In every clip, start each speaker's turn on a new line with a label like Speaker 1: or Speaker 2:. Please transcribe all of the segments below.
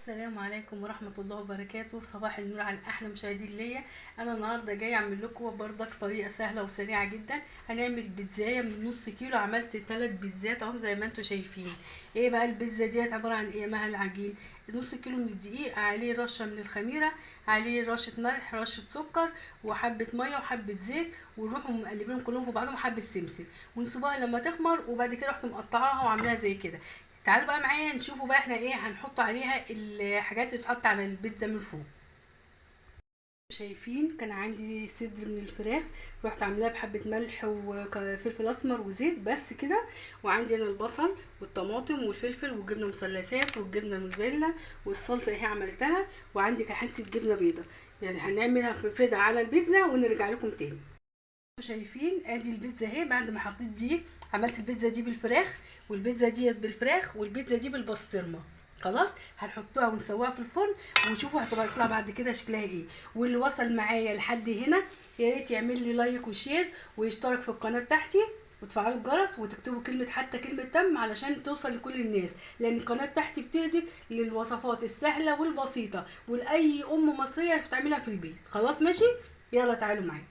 Speaker 1: السلام عليكم ورحمة الله وبركاته. صباح النور على أحلى مشاهدين ليا. أنا النهاردة جاية أعمل لكم بردك طريقة سهلة وسريعة جدا. هنعمل بيتزاية من نص كيلو. عملت 3 بيتزات اهو زي ما انتم شايفين. ايه بقى البيتزا ديت؟ عبارة عن ايه؟ مها العجين نص كيلو من الدقيق، عليه رشة من الخميرة، عليه رشة ملح، رشة سكر، وحبة مية، وحبة زيت، ونروحوا مقلبينهم كلهم في بعضهم، وحبة سمسم، ونسيبوها لما تخمر. وبعد كده رحت مقطعاها وعاملاها زي كده. تعالوا بقى معايا نشوفوا بقى احنا ايه هنحط عليها الحاجات اللي بتتحط على البيتزا من فوق. شايفين كان عندي صدر من الفراخ، رحت عاملاه بحبة ملح وفلفل اسمر وزيت بس كده. وعندي انا البصل والطماطم والفلفل والجبنه مثلثات والجبنه الموتزاريلا والصلصه اهي عملتها، وعندي حتة جبنه بيضة. يعني هنعملها نفردها على البيتزا ونرجع لكم تاني. شايفين ادي البيتزا اهي بعد ما حطيت دي، عملت البيتزا دي بالفراخ، والبيتزا ديت بالفراخ، والبيتزا دي بالبسطرمه. خلاص هنحطها ونسويها في الفرن ونشوفوا هتبقى تطلع بعد كده شكلها ايه. واللي وصل معايا لحد هنا يا ريت يعمل لي like و share ويشترك في القناة بتاعتي وتفعلوا الجرس وتكتبوا كلمة، حتى كلمة تم، علشان توصل لكل الناس، لان القناة بتاعتي بتهدف للوصفات السهلة والبسيطه ولاي ام مصرية بتعملها في البيت. خلاص ماشي، يلا تعالوا معايا.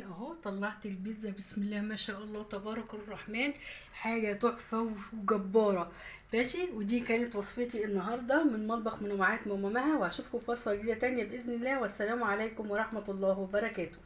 Speaker 1: اهو طلعت البيتزا، بسم الله ما شاء الله تبارك الرحمن، حاجة تحفة وجباره. ماشي، ودي كانت وصفتي النهارده من مطبخ منوعات ماما مها، وهشوفكم في وصفه جديدة تانية باذن الله. والسلام عليكم ورحمة الله وبركاته.